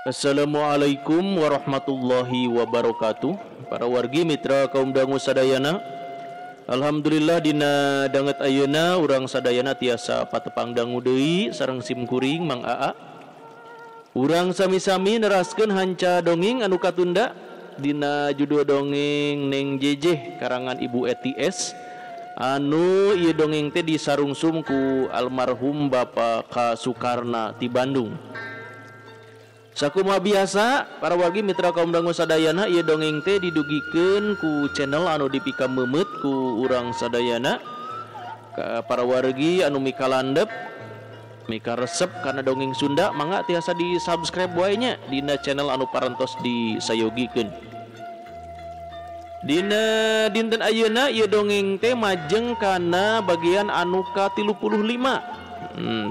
Assalamualaikum warahmatullahi wabarakatuh. Para wargi mitra kaum dangu sadayana, alhamdulillah dina danget ayeuna urang sadayana tiasa patepang dangu deui sareng sim kuring Mang Aa. Urang sami-sami neraskeun hanca dongeng anu katunda dina judul dongeng Neng Jejeh karangan Ibu Eti S. Anu ieu dongeng teh disarungsum ku almarhum Bapak K. Sukarna ti Bandung. Sakumaha biasa para wargi mitra kaum dangu sadayana, ieu dongeng teh didugikeun ku channel anu dipikameumeuet ku urang sadayana. Ka para wargi anu mikalandep mika resep kana dongeng Sunda, mangga tiasa di subscribe wae nya dina channel anu parantos disayogikeun. Dina dinten ayeuna ieu dongeng teh majeng kana bagian anu ka-35.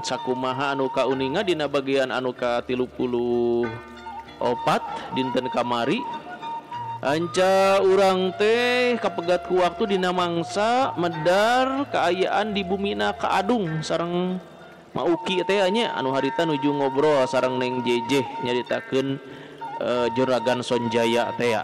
Sakumaha anu kauninga dina bagian anu ka-34 dinten kamari. Anca urang teh kapegat ku waktu dina mangsa medar kaayaan di bumina Kaadung sareng Mauki teh nya anu harita nuju ngobrol sareng Neng Jejeh nyaritakeun Juragan Sonjaya teh.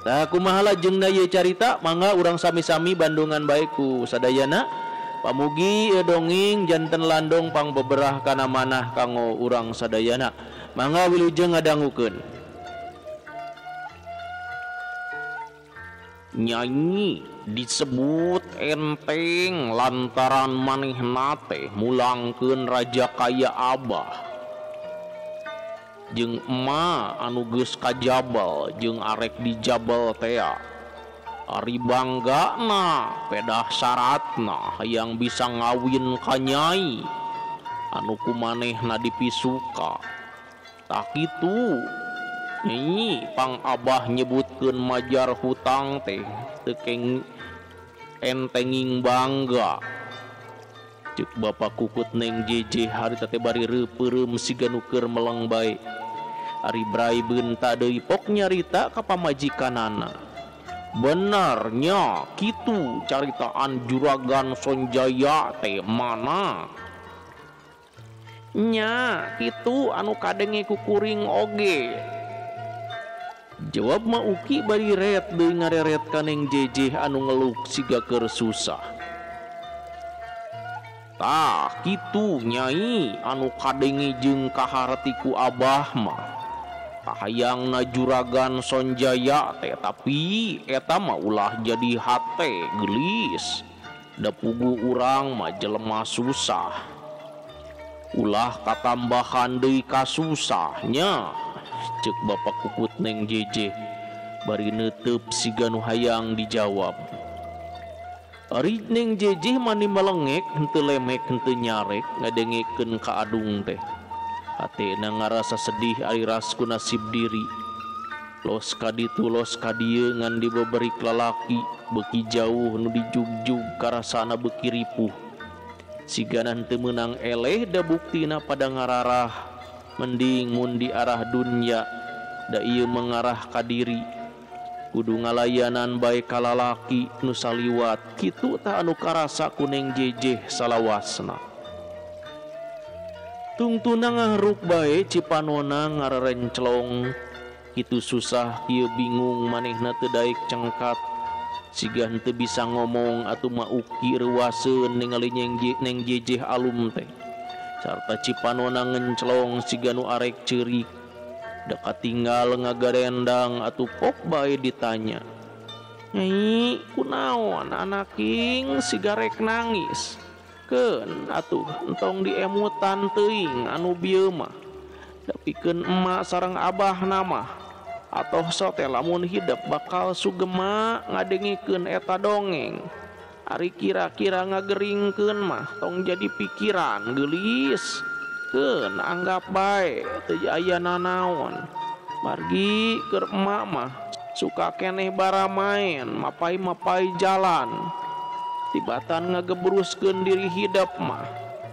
Tah kumaha lajengna ieu carita, mangga urang sami-sami bandungan bae ku sadayana. Pamugi dongeng janten landong pang beberah kana manah kanggo urang sadayana. Mangga wilujeng ngadangukeun. Nyanyi disebut enteng lantaran manehna teh mulangkeun raja kaya abah jeung ema anu geus kajabal jeung arek dijabal tea. Ari banggana pedah syaratna hayang bisa ngawin ka nyai anu kumanehna dipisuka. Tah kitu nyi pang abah nyebutkeun majar hutang teh teu keng entenging bangga. Ceuk bapak kukut Neng Jejeh harita teh bari reupeureum siga nu keur meleng bae. Ari brai beunta deui pok nyarita ka pamajikanana. Benarnya kitu caritaan Juragan Sonjaya teh mana? Nya kitu anu kadenge ku kuring oge. Jawab Mauki bari ret deui ngareret ka Neng Jejeh anu ngeluk siga keur susah. Tah kitu nyai anu kadenge jeung kaharti ku abah mah. Kahayangna Juragan Sonjaya teh tapi eta mah ulah jadi hate geulis. Da pugu urang mah jelema susah. Ulah katambahan deui kasusahnya. Ceuk bapak kukut Neng Jejeh bari neuteup siga nu hayang dijawab. Ari Neng Jejeh mani melengek henteu lemek henteu nyarek ngadengekeun ka Adung teh. Hatena ngarasa sedih ari ras ku nasib diri. Los kaditu los kadieu ngan dibeberik lalaki beuki jauh nu dijugjug karasana beuki ripuh. Sigana henteu meunang eleh da buktina pada ngararah mending mun diarah dunya da ieu mengarah ka diri. Kudu ngalayanan bae ka lalaki nu saliwat kitu tah anu karasa ku Neng Jejeh salawasna. Tungtuna ngahruk bae cipanona ngarerenclong kitu susah kieu bingung manehna teu daek cengkat. Siga henteu bisa ngomong atuh Mauki reuaseun ningali Neng Jejeh alum teh. Sarta cipanona ngenclong siga nu arek ceurik. Da katinggal ngagarendang atuh pok bae ditanya. Nyai kunaon anaking siga rek nangis? Keun atuh entong diemutan teuing anu bieu mah. Da pikeun emak sareng abah mah. Atoh sote lamun hidep bakal sugema ngadengikeun eta dongeng. Ari kira-kira ngageringkeun mah tong jadi pikiran geulis. Keun anggap bae teu aya nanaon. Margi keur emak mah suka keneh baramaen mapai-mapai jalan. Tibatan ngagebruskeun diri hidep mah.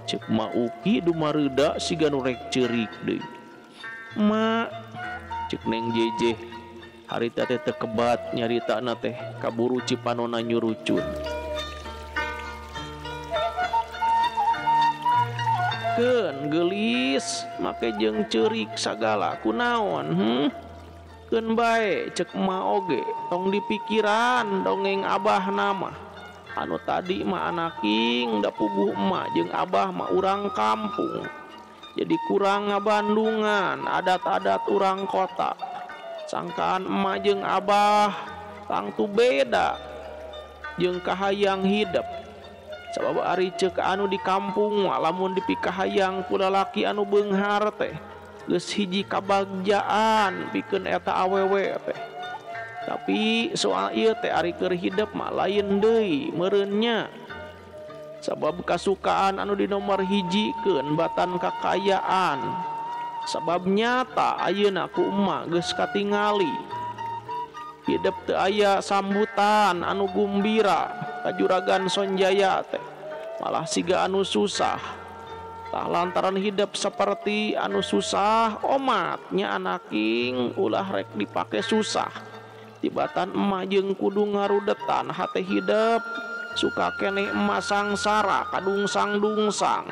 Ceuk Mauki dumareuda siga nu rek ceurik deui. Mak, ceuk Neng Jejeh harita teh teu kebat nyaritana teh kaburu cipanona nyurucun. Keun geulis make jeung ceurik sagala kunaon Keun bae cek emak oge tong dipikiran dongeng abah nama. Anu tadi mah anaking da puguh emak jeung abah mah urang kampung. Jadi kurang ngabandungan adat-adat urang kota. Sangkaan emak jeung abah tangtu beda jeung kahayang hidep. Sabab ari ceuk anu di kampung mah lamun dipikahayang ku lalaki anu beunghar teh geus hiji kabagjaan pikeun eta awewe teh. Tapi soal ieu teh ari keur hidep mah lain deui meureun nya. Sabab kasukaan anu di nomor hijikeun batan kakayaan. Sabab nyata ayeuna ku emak geus katingali. Hidep teu aya sambutan anu gumbira ka Juragan Sonjaya teh. Malah siga anu susah. Tah lantaran hidep seperti anu susah omatnya anaking ulah rek dipake susah. Tibatan emak jeung kudu ngarudetan hate hidep suka keneh emak sangsara kadungsang-dungsang.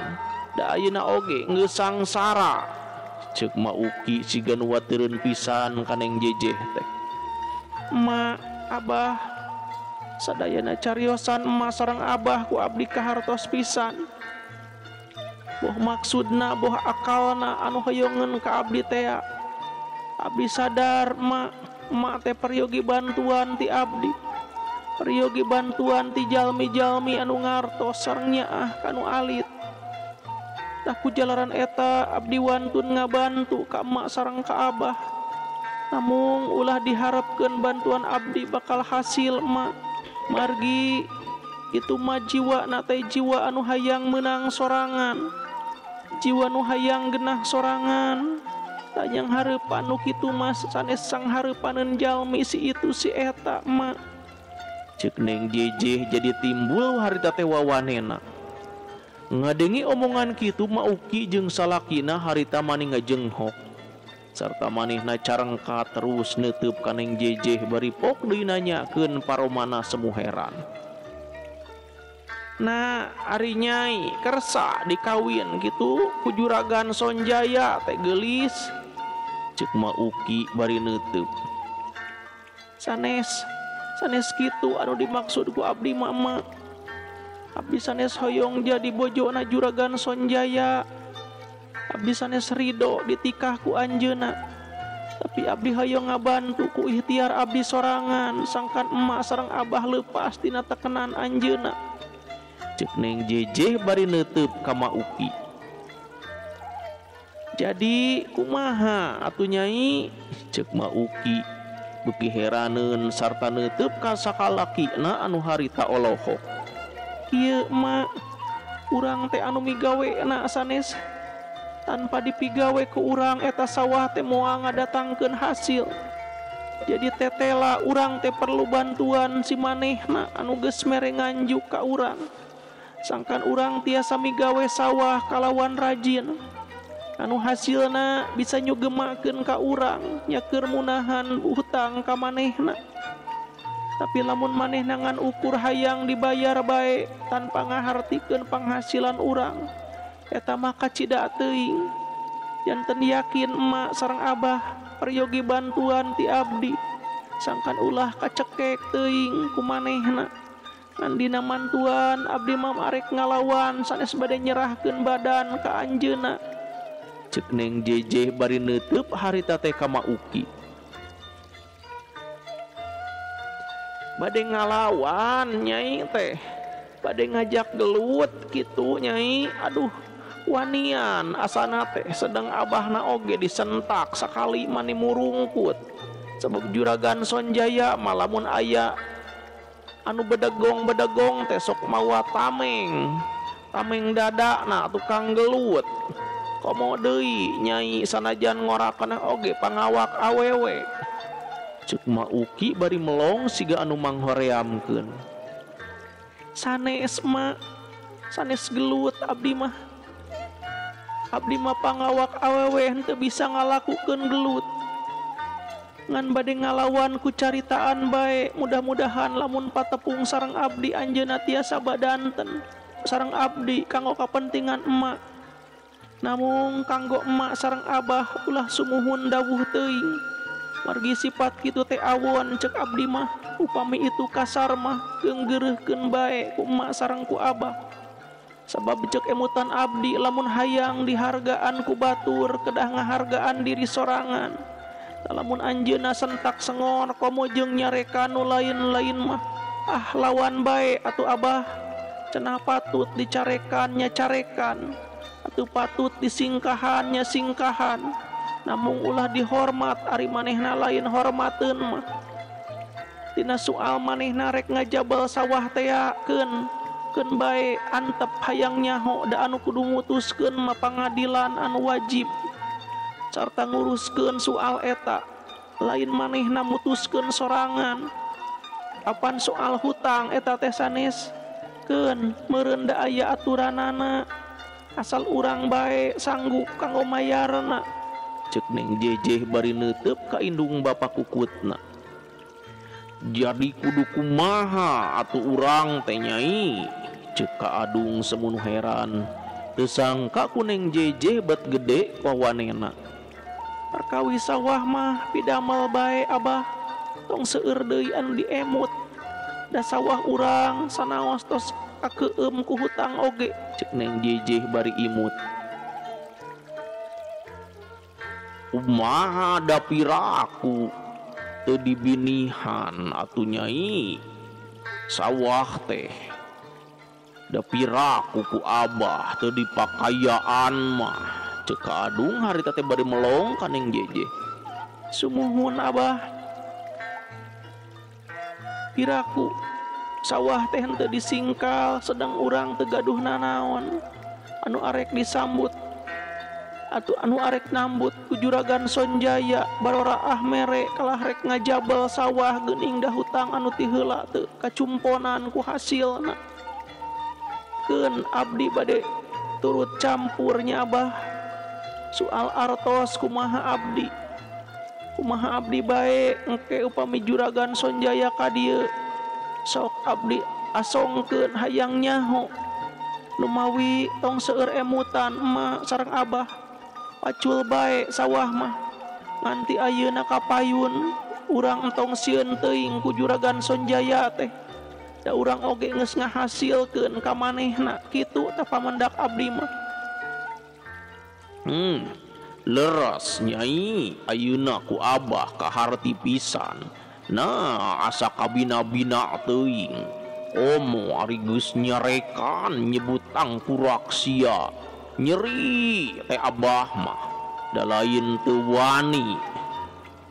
Da ayeuna oge geus sangsara. Ceuk Ma Uki siga nu wateureun pisan ka Neng Jejeh teh. Emak, abah, sadayana cariosan emak sareng abah ku abdi kahartos pisan. Boh maksudna boh akalna anu hoyongeun ka abdi tea. Abdi sadar emak, emak teh peryogi bantuan ti abdi. Peryogi bantuan ti jalmi-jalmi anu ngartos sareng nyaah kanu alit. Tah ku jalaran eta abdi wantun ngabantu ka emak sareng ka abah. Namung ulah diharapkeun bantuan abdi bakal hasil emak. Margi itu mah jiwa na teh jiwa anu hayang meunang sorangan. Jiwa nu hayang genah sorangan. Tanyang hareupan nu kitu mah sanes sang hareupaneun jalmi si itu si eta emak. Ceuk Neng Jejeh jadi timbul harita teh wawanena. Ngadengi omongan kitu Ma Uki jeung salakina harita mani ngajenghok. Sarta manehna carengka terus neuteub ka Neng Jejeh bari pok deui nanyakeun paromana semu heran. Nah, ari nyai kersa dikawin kitu ku Juragan Sonjaya teh geulis. Ceuk Ma Uki bari neuteub. Sanes, sanes kitu anu dimaksud ku abdi mama. Abdi sanes hoyong jadi bojona Juragan Sonjaya. Abdi sanes ridho ditikah ku anjeunna. Tapi abdi hoyong ngabantu ku ikhtiar abdi sorangan sangkan emak sareng abah leupas tina tekenan anjeunna. Ceuk Neng Jejeh bari neuteub ka Ma Uki. Jadi kumaha atuh nyai? Ceuk Ma Uki beuki heraneun sarta neuteub ka sakalakina anu harita olohok. Kieu emak, urang teh anu migawena sanes tanpa dipigawe ku urang eta sawah teh moal ngadatangkeun hasil. Jadi tetela urang teh perlu bantuan si manehna anu geus mere nganjuk ka urang. Sangkan urang tiasa migawe sawah kalawan rajin anu hasilna bisa nyugemakeun ka urang nya keur munahan hutang ka manehna. Tapi lamun manehna ngan ukur hayang dibayar bae tanpa ngahartikeun panghasilan urang eta mah kacida teuing. Janten yakin emak sareng abah peryogi bantuan ti abdi sangkan ulah kacekek teuing ku manehna. Ngan dina mantuan abdi mah arek ngalawan sanes bade nyerahkeun badan ka anjeunna. Ceuk Neng Jejeh bari neuteub harita teh ka Ma Uki. Bade ngalawan nyai teh, bade ngajak gelut kitu nyai. Aduh wanian asana teh sedang abahna oge disentak sakali mani murungkut. Sebab Juragan Sonjaya malamun aya anu bedegong-bedegong teh sok mawa tameng, tameng dada na tukang gelut. Komo deui nyai sanajan ngorakeun oge pangawak awewe. Ceuk Ma Uki bari melong siga anu manghoreamkeun. Sanes ma, sanes gelut abdi mah. Abdi mah pangawak awewe henteu bisa ngalakukeun gelut. Ngan bade ngalawan ku caritaan bae, mudah-mudahan lamun patepung sareng abdi anjeunna tiasa badanten sareng abdi kanggo kapentingan emak. Namung kanggo emak sareng abah ulah sumuhun dawuh teuing. Margi sifat kitu teh awon cek abdi mah upami itu kasar mah geunggeureuhkeun bae ku emak sareng ku abah. Sabab cek emutan abdi lamun hayang dihargaan ku batur kedah ngahargaan diri sorangan. Lamun anjeunna sentak sengor komo jeung nyarekan nu lain-lain mah ah lawan bae atuh abah. Cenah patut dicarekan nya carekan. Atuh patut disingkahan nya singkahan. Namung ulah dihormat ari manehna lain hormateun mah. Tina soal manehna rek ngajabal sawah teakeun keun bae antep hayang nyaho da anu kudu mutuskeun mah pangadilan anu wajib sarta nguruskeun soal eta lain manehna mutuskeun sorangan. Apan soal hutang eta teh sanes keun meureun da aya aturanana asal urang bae sanggup kanggo mayarna. Cek Neng Jejeh bari neuteup ka indung bapa kukutna. Jadi kudu kumaha atuh urang teh nyai? Cek Ka Adung semunu heran. Teu sangka ku Neng Jejeh bet gede wawanena. Perkawis sawah mah pidamel bae abah. Tong seueur deui anu diemut. Da sawah urang sanaos tos kakeueum ku hutang oge. Cek Neng Jejeh bari imut. Kumaha da piraku teu dibinihan atuh nyai sawah teh da piraku ku abah teu dipakayaan mah. Cek Ka Adung harita teh bari melong ka Neng Jejeh. Sumuhun abah, piraku sawah teh henteu disingkal sedang urang teu gaduh nanaon anu arek disambut atuh anu arek nambut ku juragan Sonjaya baroraah mere kalah rek ngajabel sawah geuning dah hutang anu ti heula teu kacumponan ku hasilna. Keun abdi bade turut campurnya abah soal artos kumaha abdi kumaha abdi bae engke upami juragan Sonjaya ka dieu sok abdi asongkeun hayang nyaho lumawi tong seueur emutan emak sareng abah pacul bae sawah mah nganti ayeuna kapayun urang entong sieun teuing ku juragan Sonjaya teh da urang oge geus ngahasilkeun ka manehna kitu tah pamendak abdi mah. Leres nyai ayeuna ku abah kaharti pisan. Nah asa kabina-bina teuing komo ari geus nyarekan nyebut tangkurak sia nyeri teh abah mah da lain teu wani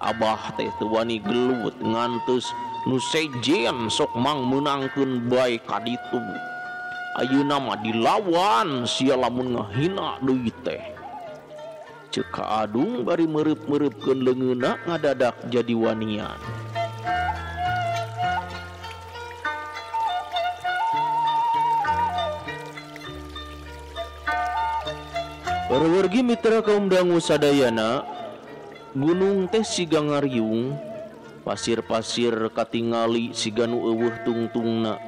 abah teh teu wani gelut ngantos nu sejen sok mang meunangkeun bae ka ditu. Ayeuna mah dilawan sia lamun ngahina deui teh. Ceuk Ka Adung bari meureub-meureubkeun leungeunna ngadadak jadi wanian. Wargi mitra kaum dangu sadayana, gunung teh siga ngariung, pasir-pasir katingali siga nu eueuh tungtungna.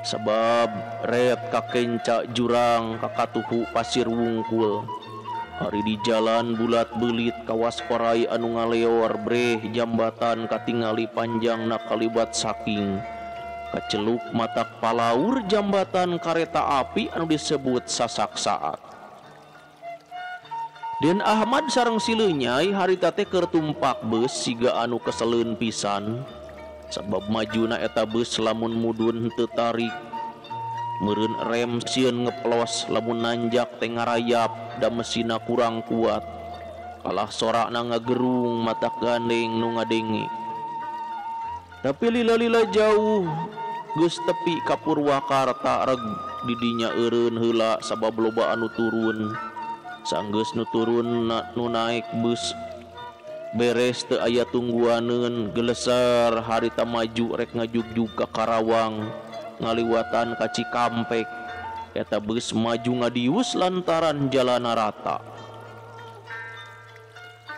Sabab ret kakenca jurang kakatuhu pasir wungkul. Ari di jalan bulat belit kawas korai anu ngaleor breh jambatan katingali panjangna kalibat saking. Kaceluk matak palaur jambatan kareta api anu disebut sasak saat. Den Ahmad sareng si Leunyai harita teh keur tumpak beus siga anu keseleun pisan. Sabab majuna eta beus lamun mudun henteu tarik. Meureun rem sieun ngeplos lamun nanjak teh ngarayap da mesinna kurang kuat. Kalah sorakna ngagerung matak gandeng nu ngadenge. Tapi lila-lila jauh geus tepi ka Purwakarta reg didinya eureun heula sabab loba anu turun. Sanggeus nu turun nu naik bus beres teu aya tungguaneun geleser harita maju rek ngajugjug ka Karawang ngaliwatan ka Cikampek. Eta bus maju ngadius lantaran jalana rata.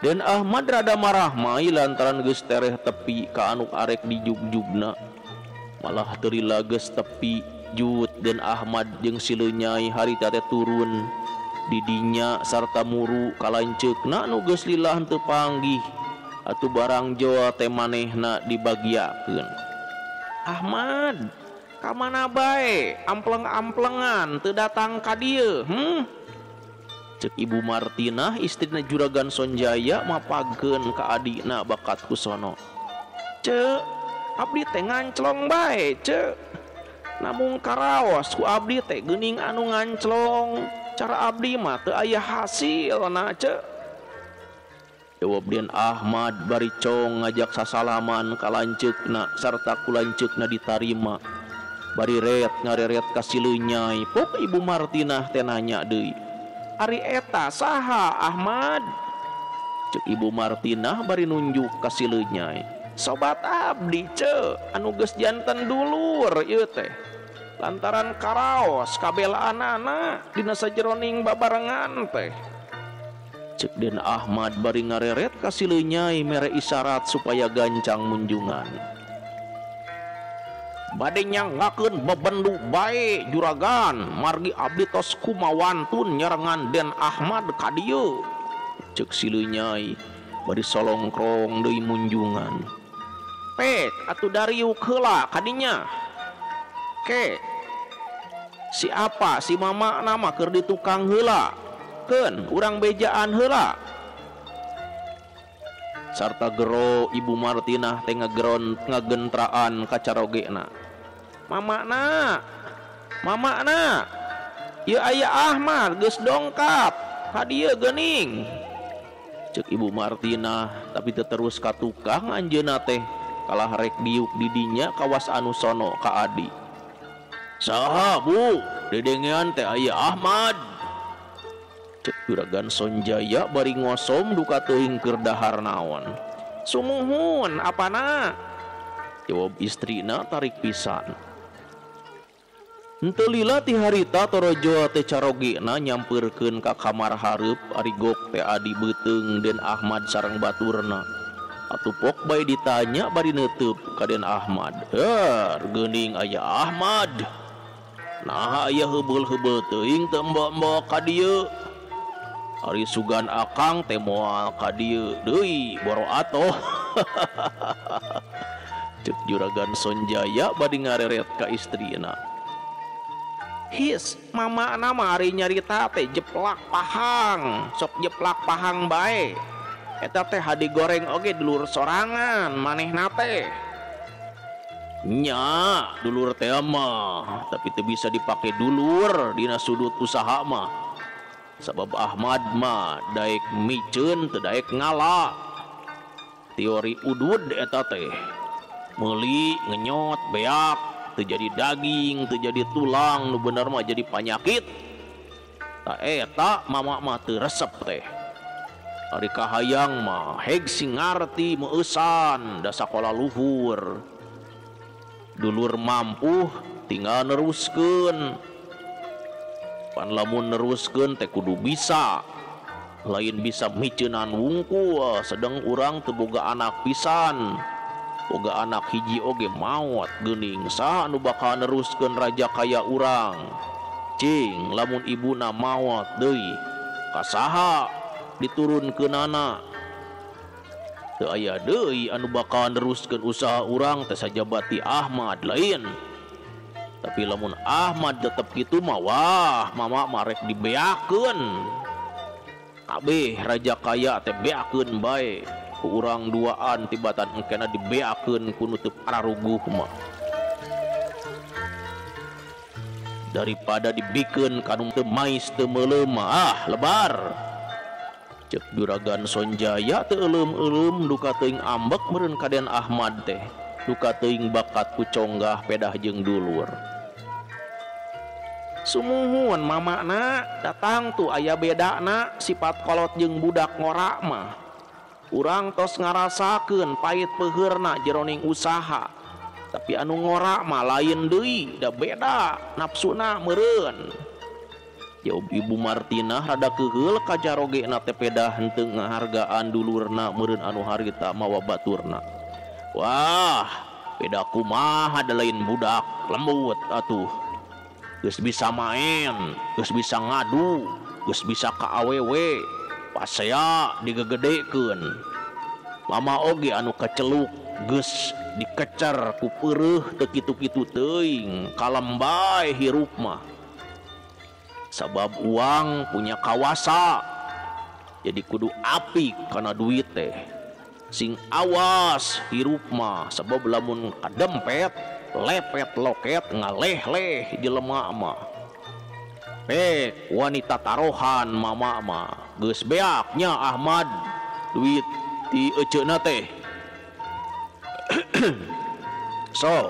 Den Ahmad rada marah mai lantaran geus tereh tepi ka anu arek dijugjugna. Malah teu lila geus tepi jut Den Ahmad jeung si Leunyai harita teh turun. Didinya sarta muru ka lanceukna nu geus lila henteu panggih atuh barang joa teh manehna dibagiakeun. Ahmad, ka mana bae ampleng-amplengan teu datang ka dieu? Cek Ibu Martinah istrina Juragan Sonjaya mapagkeun ka adina bakat Kusono. Cek, abdi teh nganclong bae, cek. Namung karaos ku abdi teh geuning anu nganclong. Cara abdi mah teu aya hasilna, cek. Jawab Den Ahmad bari cong ngajak sasalaman ka lanceukna sarta ku lanceukna ditarima. Bari ret ngareret ka si Leunyai, pok Ibu Martinah teh nanya deui. Ari eta saha Ahmad? Cek Ibu Martinah bari nunjuk ka si Leunyai. Sobat abdi ce, anu geus janten dulur ieu teh. Lantaran karaos kabelaanana dina sajeroning babarengan teh. Cek Den Ahmad bari ngareret ka si Leunyai mere isyarat supaya gancang munjungan. Bade nyanggakeun bebendu bae juragan, margi abdi tos kumawantun nyerengan Den Ahmad ka dieu. Cek si Leunyai bari solongkrong deui munjungan. Pek atuh dariuk heula kadinya. Ke si apa si mama nama keur di tukang heula. Keun urang bejaan heula. Sarta gero Ibu Martinah teh ngageron ngagentraan ka carogena. Mama na, mama na, ieu aya Ahmad geus dongkap ka dieu geuning. Cek Ibu Martinah tapi teu terus ka tukang anjeunna teh kalah rek diuk di dinya kawas anu sono ka adi. Saha Bu, dedengean teh aya Ahmad. Cek Juragan Sonjaya bari ngosom duka teuing keur dahar naon. Sumuhun apana? Jawab istrina tarik pisan. Henteu lila ti harita torojo teh carogena nyampeurkeun ka kamar hareup ari gok teh adi beuteung Den Ahmad sareng baturna. Atuh pok bae ditanya bari neuteub ka Den Ahmad. Heur geuning aya Ahmad. Naha aya heubeul-heubeul teuing teu embo-embo ka dieu. Ari sugan akang teh moal ka dieu deui boro atoh. Cek Juragan Sonjaya bari ngareret ka istrina. His, mama nama ari nyarita teh jeplak pahang, sok jeplak pahang bae. Eta teh hadi goreng oge dulur sorangan manehna teh. Nya, dulur teh mah, tapi teu bisa dipake dulur dina sudut usaha mah. Sabab Ahmad mah daek miceun teu daek ngala. Teori udud eta teh. Meuli ngenyot beak teu jadi daging, teu jadi tulang, nu bener mah jadi panyakit. Ta eta mama mah teu resep teh. Ari kahayang mah heg sing ngarti meueusan da sakola luhur. Dulur mampu tinggal neruskeun. Pan lamun neruskeun teh kudu bisa. Lain bisa miceunan wungkul, sedang urang teu boga anak pisan. Boga anak hiji oge maot geuning saha nu bakal neruskeun raja kaya urang. Cing lamun ibuna maot deui ka saha diturunkeunana. Teu aya deui anu bakal neruskeun usaha urang teh sajabati Ahmad lain. Tapi lamun Ahmad tetep kitu mah wah mama mah rek dibeakeun. Kabeh raja kaya teh beakeun bae. Ku urang duaan tibatan engkena dibeakeun ku nu teu pararuguh mah. Daripada dibikeun ka nu teu mais teu meuleum mah ah lebar. Cek Juragan Sonjaya teu euleum-euleum duka teuing ambek meureun ka Den Ahmad teh. Duka teuing bakat ku conggah pedah jeung dulur. Sumuhun mamana datang tuh aya bedana sifat kolot jeung budak ngora mah. Urang tos ngarasakeun pahit peuheurna jeroning usaha. Tapi anu ngora mah lain deui, da beda nafsuna meureun. Jawab Ibu Martinah rada keuheul ka carogena teh pedah henteu ngahargaan dulurna meureun anu harita mawa baturna. Wah, beda kumaha da lain budak lembut atuh. Geus bisa main, geus bisa ngadu. Geus bisa ka awewe pasea digegedekeun. Mama oge anu kaceluk geus dikecar ku peureuh teu kitu-kitu teuing kalem bae hirup mah. Sabab uang punya kawasa. Jadi kudu apik kana duit teh. Sing awas hirup mah sabab lamun kadempet lepet loket ngaleh-leh jelema mah. Pek wanita tarohan mama mah geus beak nya Ahmad duit ti eceuna teh. Sok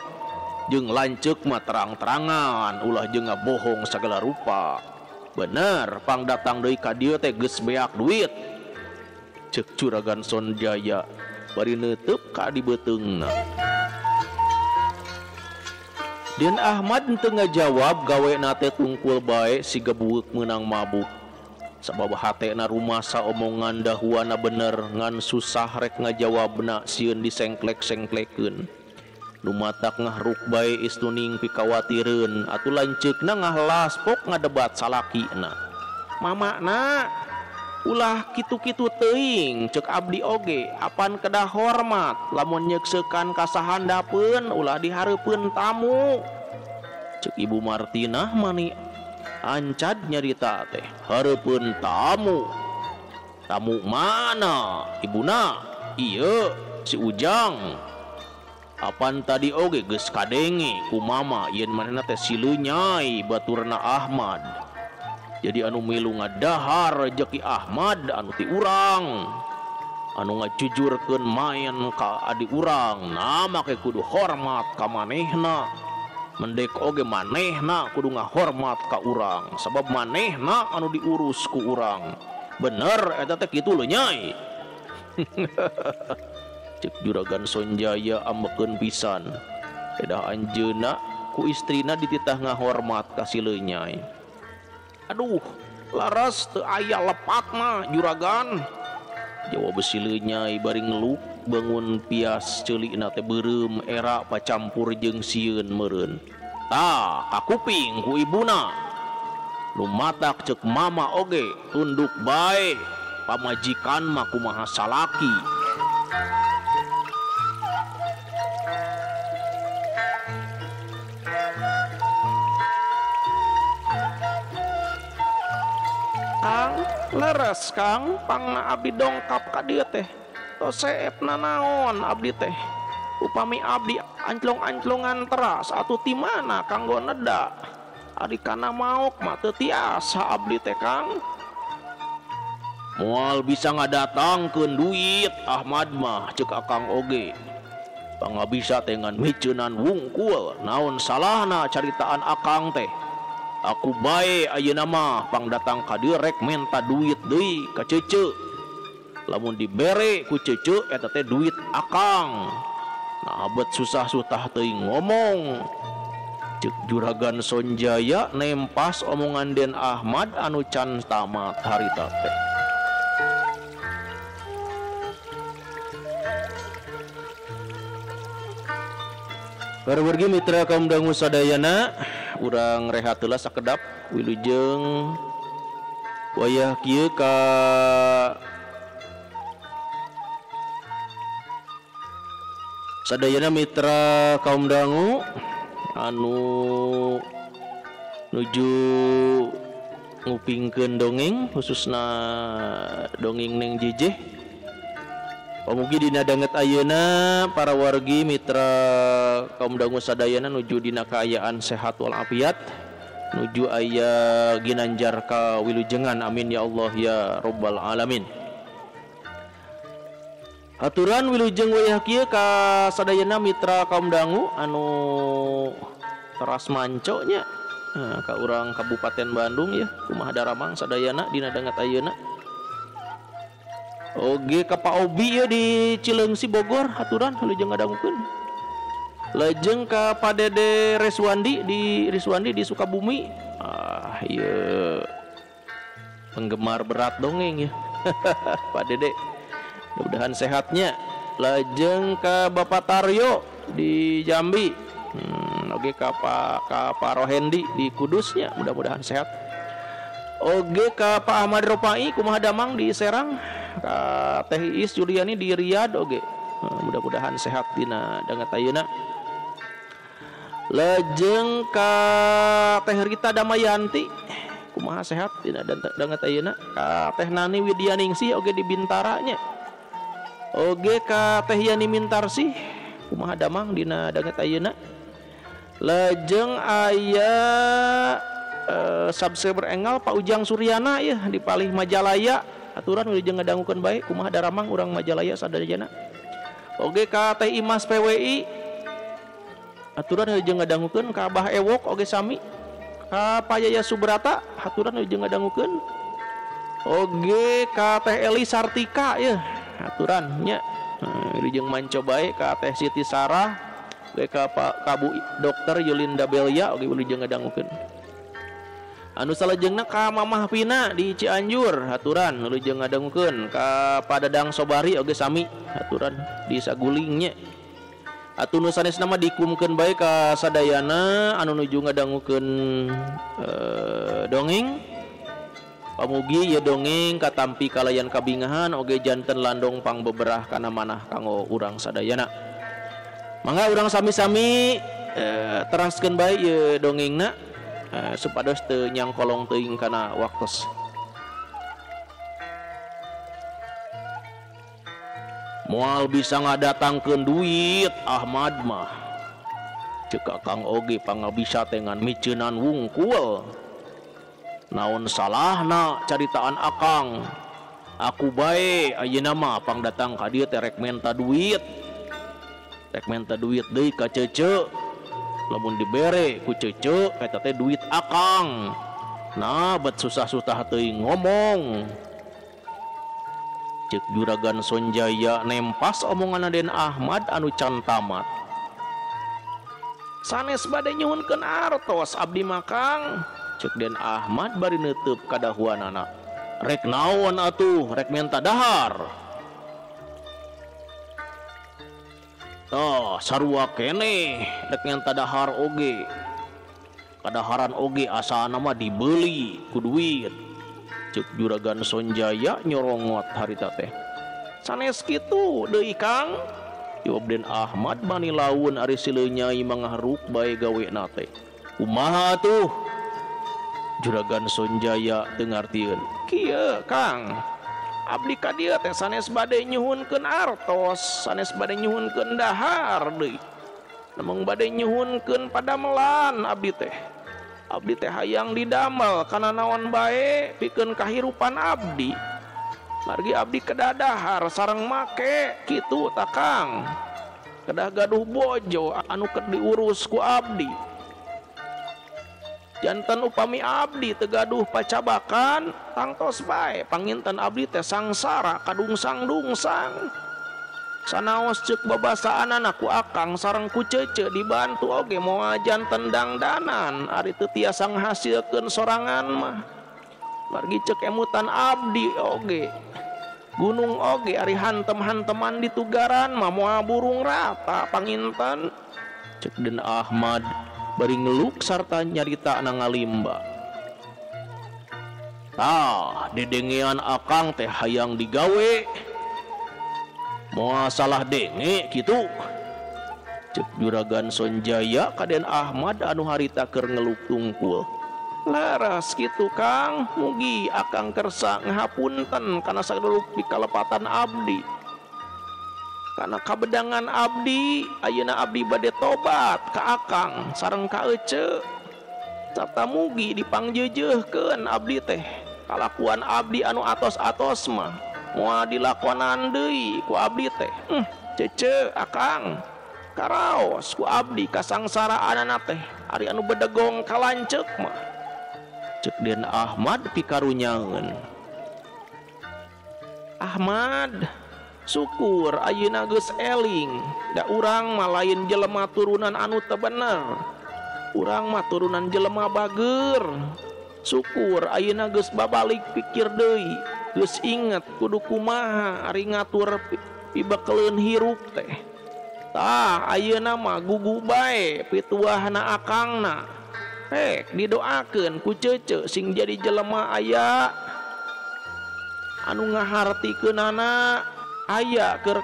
jeung lanceuk mah terang-terangan ulah jeung ngabohong sagala rupa. Bener pang datang deui ka dieu teh geus beak duit. Ceuk Juragan Sonjaya bari neuteub ka di beuteungna. Den Ahmad teu ngajawab gawena teh tungkul bae siga bueuk meunang mabuk. Sabab hatena rumasa omongan dahuana bener ngan susah rek ngajawabna sieun disengklek-sengklekeun. Nu matak ngahruk bae istuning pikawatireun atuh lanceukna ngahlas pok ngadebat salakina. Mamana ulah kitu-kitu teuing ceuk abdi oge apan kedah hormat lamun nyekseukan ka sahandapeun ulah dihareupeun tamu. Ceuk Ibu Martinah mani ancad nyarita teh hareupeun tamu. Tamu mana ibuna? Ieu si Ujang. Apan tadi oge geus kadenge ku mama yen manehna teh si Leunyai baturna Ahmad. Jadi anu milu ngadahar rejeki Ahmad anu ti urang. Anu ngajujurkeun maen ka adi urang, nah make kudu hormat ka manehna. Mendek oge manehna kudu ngahormat ka urang, sabab manehna anu diurus ku urang. Bener eta teh kitu Leunyai. Ceuk Juragan Sonjaya ambekeun pisan. Edah anjeunna ku istrina dititah ngahormat ka si Leunyai. Aduh, laras teu aya lepatna juragan. Jawab si Leunyai bari ngeluk bangun pias ceulikna teh beureum era pacampur jeung sieun meureun. Tah, kakuping ku ibuna. Nu matak ceuk mama oge tunduk bae pamajikan mah kumaha salaki. Kang, leres Kang, pangna abdi dongkap ka dieu teh. Tos seepna naon abdi teh. Upami abdi anclong-anclongan teras atuh ti mana kanggo neda. Ari kana maok mah teu tiasa abdi teh Kang. Moal bisa ngadatangkeun duit Ahmad mah ceuk Akang oge. Pangabisa teh ngan miceunan wungkul naon salahna caritaan Akang teh. Aku bae ayeuna mah pang datang ka dieu rek menta duit deui ka cece. Lamun dibere ku cece eta teh duit Akang. Nah bet susah-susah teuing ngomong. Ceuk Juragan Sonjaya nempas omongan Den Ahmad anu can tamat harita teh. Wargi mitra kaum dangu sadayana, urang rehat heula sakedap wilujeng wayah kieu ka sadayana mitra kaum dangu anu nuju ngupingkeun dongeng khususna dongeng Neng Jejeh. Pamugi dina danget ayeuna para wargi mitra kaum dangu sadayana nuju dina kaayaan sehat walafiat, nuju aya ginanjar ka wilujengan, amin ya Allah ya rabbal alamin. Aturan wilujeng wayah kieu ka sadayana mitra kaum dangu anu teras manco nya, nah, ka urang Kabupaten Bandung ya, kumaha daramang sadayana dina danget ayeuna. Oge ka Pak Obi ya di Cileungsi Bogor, aturan wilujeng ngadangukeun. Lajeng ka Pak Dede Reswandi di Riswandi di Sukabumi. Ah ieu penggemar berat dongeng ya. Pak Dede mudah-mudahan sehatnya. Lajeng ka Bapak Taryo di Jambi. Oge ka Pak Rohendi di Kudusnya, mudah-mudahan sehat. Oge ka Pak Ahmad Ropai kumaha damang di Serang, ka Teh Iis Juliani di Riyadh oge. Mudah-mudahan sehat dina danget ayeuna. Lajeng ka Teh Rita Damayanti kumaha sehat dina danget ayeuna. Ka Teh Nani Widyaningsih oge di Bintara nya. Oge ka Teh Yani Mintarsih kumaha damang dina danget ayeuna. Lajeng aya subscriber enggal Pak Ujang Suryana ya di Palih Majalaya, aturan wilujeng ngadangukeun bae kumaha daramang urang Majalaya sadayana. Oge ka Teh Imas PWI aturan wilujeng ngadangukeun, ka Abah Ewok oge sami, ka Pak Yaya Subrata aturan wilujeng ngadangukeun. Oge ka Teh Eli Sartika ya aturan nya wilujeng manco bae, ka Teh Siti Sarah, oge ka Pak Kabu Dokter Yulinda Belia oge wilujeng ngadangukeun. Anu salajengna ka Mamah Pina di Cianjur aturan wilujeng ngadangukeun, ka Padadang Sobari oge sami aturan di Sagulingnya. Atuh nu sanesna mah dikumkeun bae ka sadayana anu nuju ngadangukeun dongeng. Pamugi ye dongeng katampi kalayan kabingahan oge janten landong pangbeberah kana manah kanggo urang sadayana. Mangga urang sami-sami teraskeun bae ye dongengna supados teu nyangkolong teuing kana waktos. Moal bisa ngadatangkeun duit Ahmad mah. Ceuk Akang oge pangabisa teh ngan miceunan wungkul. Naon salahna caritaan Akang? Aku bae ayeuna mah pangdatang ka dieu teh rek menta duit. Rek menta duit deui ka Cece. Lamun dibere ku Cece eta teh duit Akang. Nah bet susah-susah teuing ngomong. Ceuk Juragan Sonjaya nempas omongan Den Ahmad anu can tamat. Sanes bade nyuhunkeun artos abdi mah Kang. Ceuk Den Ahmad bari neuteub kadahuanana. Rek naon atuh, rek menta dahar. Tah sarua keneh rek menta dahar oge. Kadaharan oge asana mah dibeli ku duit. Ceuk Juragan Sonjaya nyorongot harita teh. Sanes kitu deui Kang. Jawab Den Ahmad bani laun ari sileun nyai mangahruk bae gawena teh. Kumaha tuh? Juragan Sonjaya teu ngartieun. Kieu Kang. Abdi ka dieu teh sanes bade nyuhunkeun artos, sanes bade nyuhunkeun dahar deui. Namung bade nyuhunkeun padamelan abdi teh. Abdi teh hayang didamel kana naon bae pikeun kahirupan abdi. Margi abdi kedadahar sareng make kitu ta Kang. Kedah gaduh bojo anu keur diurus ku abdi. Janten upami abdi teu gaduh pacabakan tangtos bae panginten abdi teh sangsara kadungsang-dungsang. Sanaos ceuk babasaanana ku Akang sareng ku Cece dibantu oge moal janten dangdanan ari teu tiasa ngahasilkeun sorangan mah. Margi ceuk emutan abdi oge gunung oge ari hantem-hanteman di tugaran mah moal burung rata panginten. Ceuk Den Ahmad bari ngeluk sarta nyarita na ngalimba. Tah dedengean Akang teh hayang digawe. Moal salah denge kitu. Ceuk Juragan Sonjaya ka Den Ahmad anu harita keur ngeluk tungkul. Leres kitu Kang, mugi Akang kersa ngahapunten kana sagala pikalepatan abdi. Kana kabedangan abdi, ayeuna abdi bade tobat ka Akang sareng ka Ece. Sarta mugi dipangjeujeuhkeun abdi teh. Kalakuan abdi anu atos-atos mah moal dilakonan deui ku abdi teh. Cece Akang karaos ku abdi kasangsaraanana teh ari anu bedegong kalanceuk mah. Ceuk Den Ahmad pikarunyaeun. Ahmad syukur ayeuna geus eling da urang mah lain jelema turunan anu teu bener. Urang mah turunan jelema bager. Syukur ayeuna geus babalik pikir deui. Geus inget kudu kumaha ari ngatur pibekeleun hirup teh. Tah ayeuna mah gugu bae pituahna akangna. Pek didoakeun ku cece sing jadi jelema aya anu ngahartikeunana, aya keur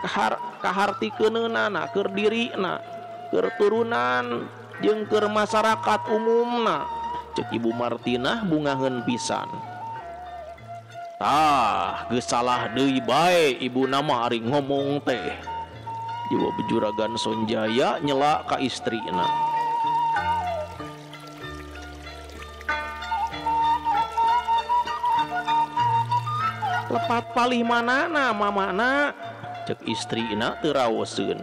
kahartikeunana, keur dirina, keur turunan jeung keur masyarakat umumna. Cek Ibu Martinah bungaheun pisan. Tah, geus salah deui bae ibu nama ari ngomong teh. Jawab Juragan Sonjaya nyela ka istrina. Lepat palih manana mamana, cek istrina teu raoseun.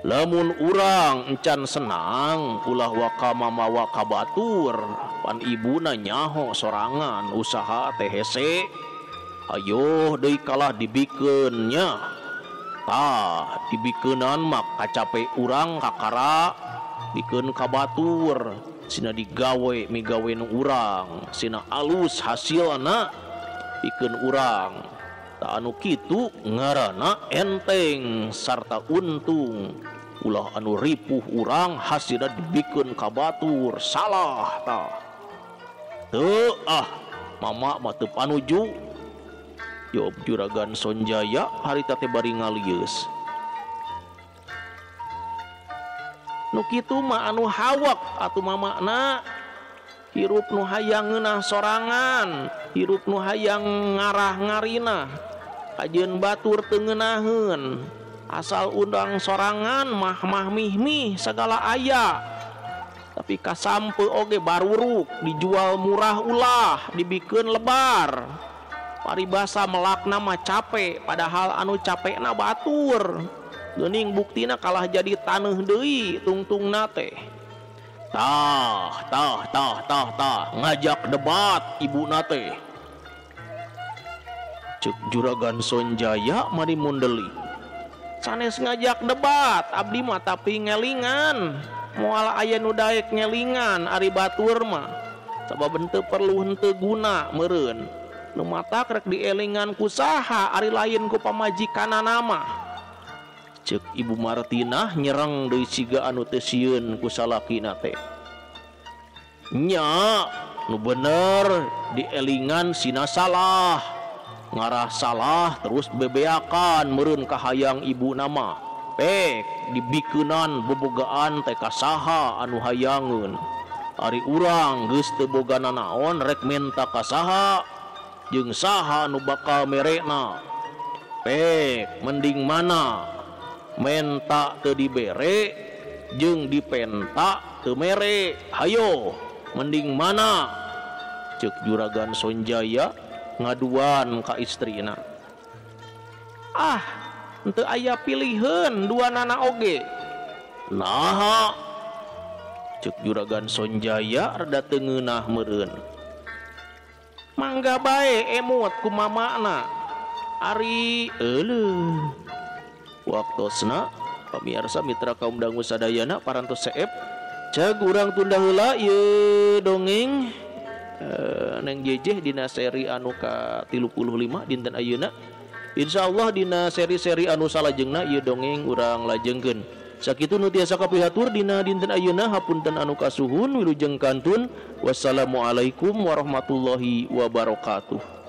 Lamun urang encan senang ulah waka mamawa ka batur, pan ibuna nyaho sorangan usaha teh hese. Ayo deui kalah dibikeun nya. Tah, dibikeunan mah kacape urang kakara bikeun ka batur, sina digawe migawe nu urang, sina alus hasilna bikeun urang. Tak anu kitu ngaranna enteng sarta untung. Ulah anu ripuh urang hasilna dibikeun ka batur, salah tah. Teu ah, mama mah teu panuju. Jawab Juragan Sonjaya harita teh bari ngalieus. Nu kitu mah anu hawak atuh mamana. Hirup nu hayang ngeunah sorangan, hirup nu hayang ngarah ngarinah. Kajeun batur teu ngeunaheun, asal undang sorangan mah-mah mih-mih sagala aya. Tapi kasampe oge baruruk, dijual murah ulah, dibikeun lebar. Paribasa melakna mah cape, padahal anu capekna batur. Geuning buktina kalah jadi taneuh deui tungtungna teh. Tah, tah, tah, tah, tah, ngajak debat ibuna teh. Cek Juragan Sonjaya mari mundeli. Sanes ngajak debat, abdi mah tapi ngelingan. Moal aya nu daek ngelingan ari batur mah. Sabab henteu perlu henteu guna meureun. Nu matak rek dielingan ku saha ari lain ku pamajikanana mah. Cek Ibu Martinah nyerang deui siga anu teu sieun ku salakina teh. Nya, nu bener dielingan sina salah. Ngarah salah terus bebeakan meureun kahayang ibu nama. Pek dibikeunan bobogaan teh ka saha anu hayangeun. Ari urang geus teu boga nanaon rek menta ka saha jeung saha anu bakal merekna. Pek mending mana menta teu dibere jeung dipenta teu mere. Hayo mending mana? Cek Juragan Sonjaya ngaduan ka istrina. Ah, henteu aya piliheun dua nana oge. Naha? Cek Juragan Sonjaya rada teu ngeunah meureun. Mangga bae emut ku mamana. Ari euleuh. Waktosna pamirsa mitra kaum dangu sadayana parantos seep. Cek urang tunda heula ieu dongeng Neng Jejeh dina seri anu ka 35 dinten ayeuna. Insyaallah dina seri-seri anu salajengna ieu dongeng urang lajengkeun. Sakitu nu tiasa kapihatur dina dinten ayeuna, hapunten anu kasuhun, wilujeng kantun. Wassalamualaikum warahmatullahi wabarakatuh.